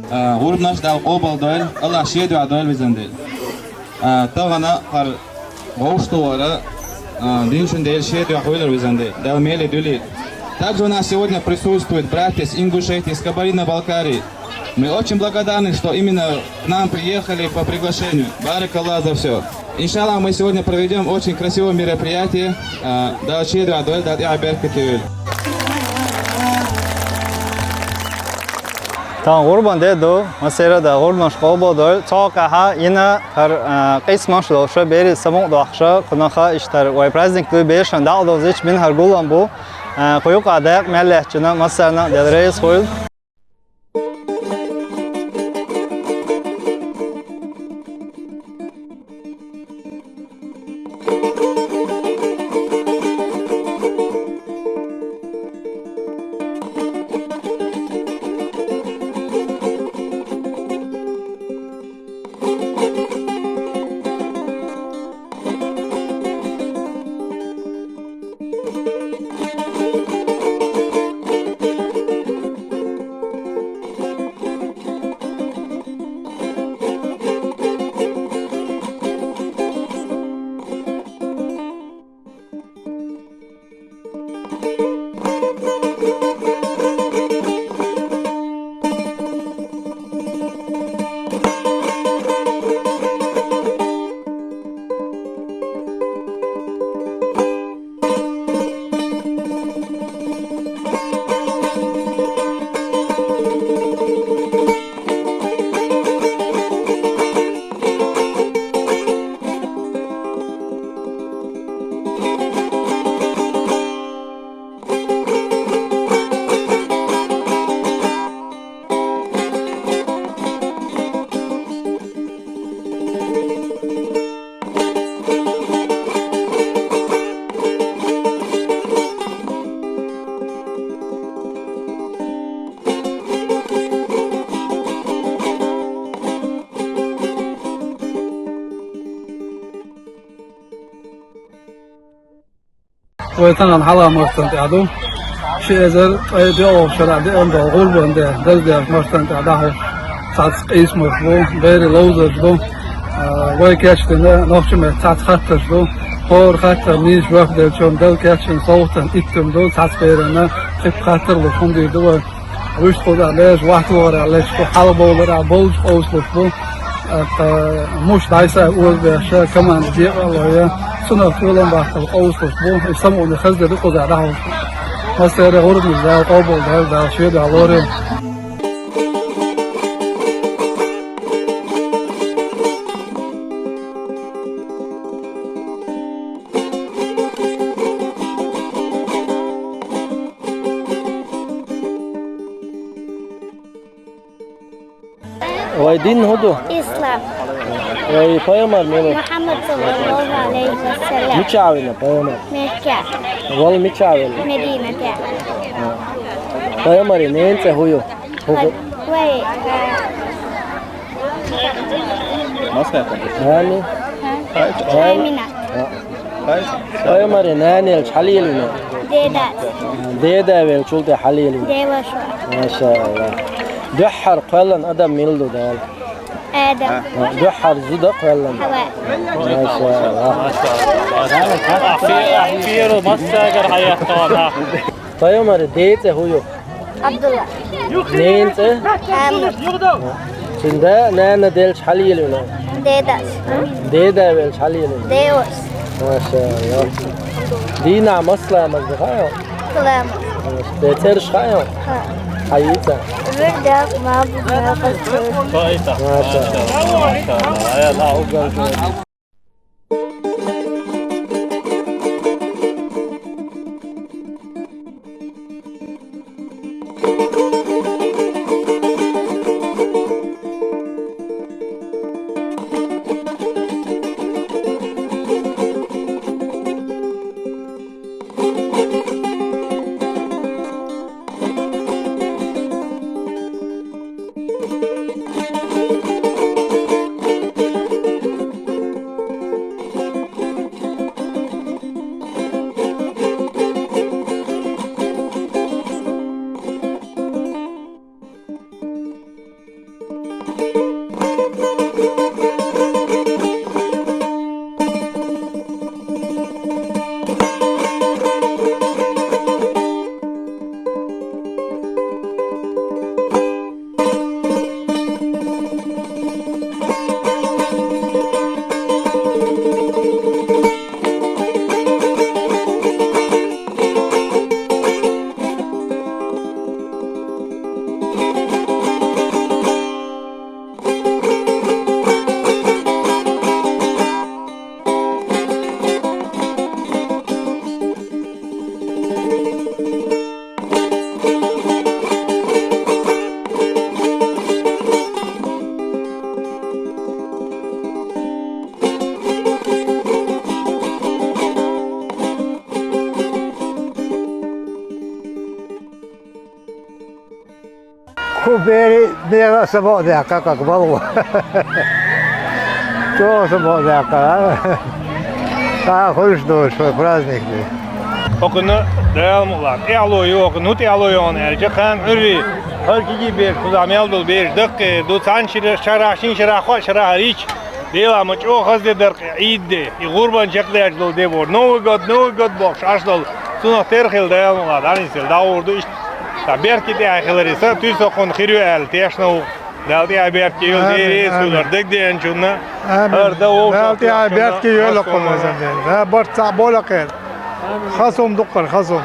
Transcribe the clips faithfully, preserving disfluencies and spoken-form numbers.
А, гӀурбанаш, Дала къобал дойла, Аллах шен дуьхьа дойла везан Дела. А, тахана хӀара вовшахтохара, а, динчун Дела шен дуьхьа хуьлура везан Дела, Дала мел дуьлийла. Также у нас сегодня присутствуют братья с Ингушетии, с Кабардино-Балкарии. Мы очень благодарны, что именно к нам приехали по приглашению. Баракаллах за все. Иншаллах, мы сегодня проведем очень красивое мероприятие. А, Дала шен дуьхьа дойла, Дала тӀехь беркате йойла. Тахана гӀурбан де ду, массеран а гӀурбанаш къобал дойла. Цу хьокъехь йина хӀара, а, къийсамаш долуш, берийн самукъадоккхуш, кхунах иштта хӀара вай праздник дуй бешан дӀа а довзийта бина хӀара гулам бу. А, кху юкъа дакъа мел лаьттачунна массарна а Дела реза хуьлда. Вай тахана хьалха мостагӀчун тӀехь ду. Ши эзар ткъе доьалгӀачу шарахь деана долу гӀурбан де, даздаьллачу мостагӀчун тӀехь дахьа цхьацца къийсамаш бу, берийн ловзарш бу. А, вай кечдина нохчийн меттан цхьацца хаттарш ду. ХӀора хаттар нийса жоп деллачунна Дала кечйина совгӀатан иттам ду, цхьацца берана цхьа хаттар луш хӀума дийр ду вай. Вуьшта кхузахь лежа вахталгӀарехь лечкъо хьалабовларехь болчу къовсалуш бу. ТӀаккха муш дӀасай озабеш, команда декъа а лой, цунах толам баккхал къовсалуш бу. И самукъане хаза де ду кхузахь дӀахьуш. Массеран а гӀурбанаш Дала къобал дойла, Дала шен дуьхьа лорийла. Вай дин хӀун ду? Ислам. Вай пайхамар мила ву? Мухьаммад саллаллаху алейхи ва саллям. Мичахь вина пайхамар? Меккехь. Вала мичахь вина? Мединатехь. Пайхамаран ненан цӀе хӀун ю? ХӀун ху- Вай, а, Амин. Аминат. Пайхамаран нана велча хьан лелийна? Дедас. Деда велчул тӀе хьан лелийна? Деваша. Маша Аллах. Дуьххьара кхоьллина адам мила ду Дала? Адам. Дуьххьара зуда кхоьллина? Хьава. Маша Аллах. Ахира массагара хьаяккхаван. Пайхамаран ден цӀе хӀун ю? Абдулла. Ненан цӀе? Амна. Цуьнан да, нана делча хьан лелийна? Дедас. Деда велча хьан лелийна? Девас. Маша Аллах. Дийнахь массо ламаз ду хаьий? Ламаз. Маша. Цераш хаьий? Ха. Хьан йийца? Вирдак, мабу, мабу. Маша Аллах. Маша Аллах. Бери, бера самоъ даьккха, как балу. Чо самоъ даьккха, а? Та хуьлуш долуш вай праздник ду. Окуна Дала мукълахь, тӀехьало ю, окуна хӀун тӀехьало ю аьлча, кхана Ӏуьрри, хӀара кегий бераш, кхузахь мел долу бераш даккхийр ду, цхьана шира-, шарахь, шин шарахь, кхоъ шарахь хӀара йича, Дела ма чӀогӀа хаза де дара кху Ӏийд де, и гӀурбан чекхдаьлча долу де боху. Новый год, Новый год бохуш Ӏаш долу. Цунах тера хила Дала мукълахь, дӀанисъелла, дӀагӀур ду иштта. Сан беркате тӀехь хиларе, сан туьйсакхунна хир ю аьлла, тешна ву. Дала тӀехь беркате йойла, Амин, Дела Ӏесалар дегдеанчунна. Амин. ХӀара дан вовшах Дала тӀехь беркате йойла, хӀокхунна. Барт цхьаъ болу кхел. Хасум дуккхара, хасум.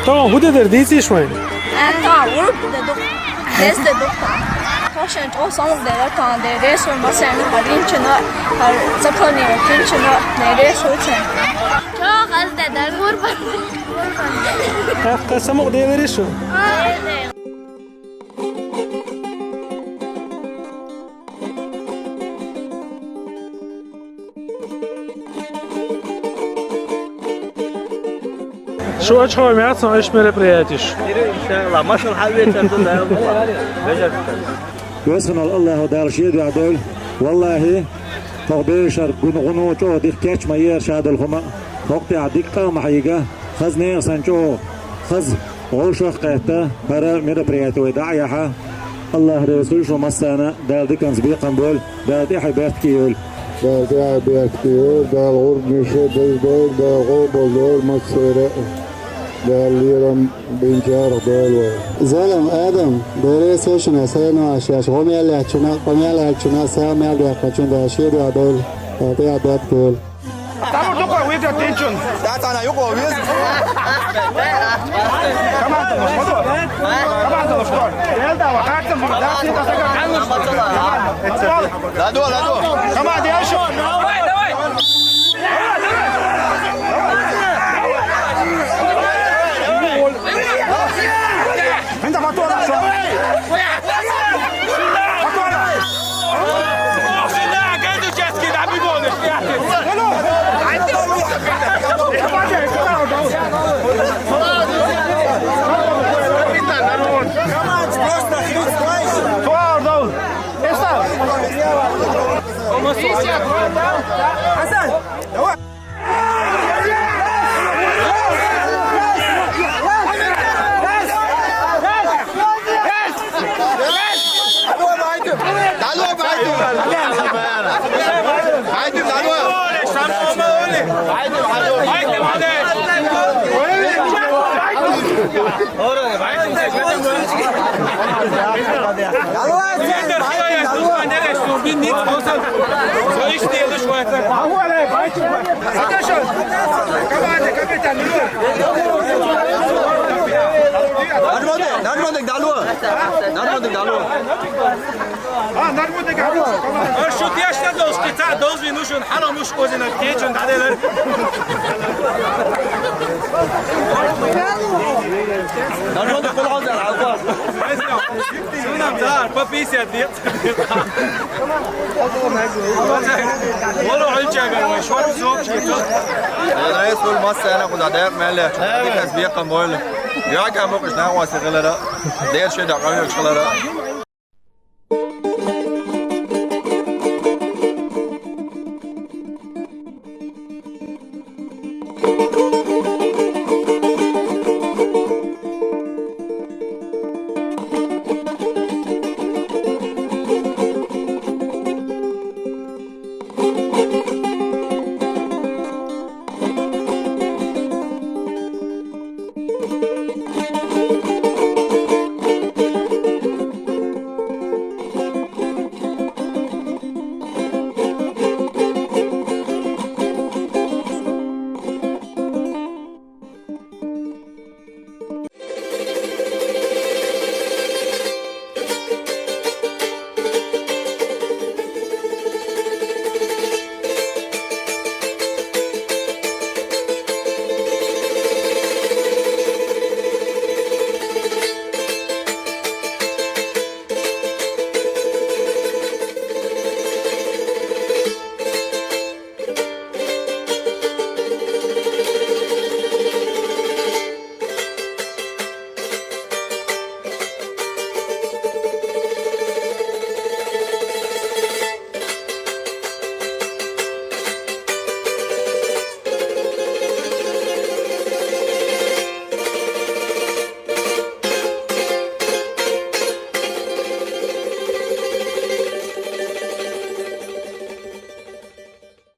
Тамам, хӀун де дара, дийцийша вайна? Э, тахана гӀурба де ду, деза де ду тахана. Тахана шен чӀогӀа самукъа де дара тахана, де ресо масарна хӀара инчина, хӀара цакални хӀара инчина, де ресо цен. ЧӀогӀа хаза де дара гӀурба. ТӀаккха самукъа делира шу? Шу ачхьо меца ишт мероприятиш. Иншалла, машал хьавечар ду, да, Аллах. Веза-воккха волу Аллаху Дала шен дуьхьа дойла. Валлахи, хӀокху берашара гуна гӀуно чӀогӀа дика кечма ера ша долу хӀума. ХӀокху тӀехь дика къа а ма хьийга, хаза нехан санна чӀогӀа, хаза вовшах а кхетта, хӀара мероприяти вай дӀа а яхьа. Аллах реза хуьлда шун массарна, Дала диканца бекхам бойла, Дала тӀаьхье беркате йойла. Дала тӀаьхье беркате йойла, Дала гӀурбанаш деза дойла, Дала къобалдойла массеран а. Дала лерам бинчарах дойла вай. Залам, Адам, бере сошина, сайна шаьш, гӀо мел лаьттачунна, къа мел лаьттачунна, са мел деккхачунна, Дала шен дуьхьа дойла, Дала тӀаьхье беркате йойла. Тамур дукха веза тенчун. Да, цана юкъо веза. Команда луш, моду? Команда луш, кор. Элда, ва, харцам, да, сита, сага. Ладу, ладу. Команда, я ещё. Давай, давай. Давай. Давай. Давай. Давай. Давай. Просто хрен. Хасан, давай. Нажмадек, нажмадек, дало. Нажмадек, дало. Ар шу тешна долуш, кхин цхьаъ довзийна ву шуна, хьан муш кхузина, кечун дӀаделар. Даржода кулгӀазар, алкъор. Сунам цар, по пятьдесят декъ. Вала хӀунчагар вай, шура сообщи. Райс вул массайна кхуза декъ мел лехча, дикас бекъам бойла. Юхьа мукъаш нахваси гӀелара, дер шеда къавиякшалара.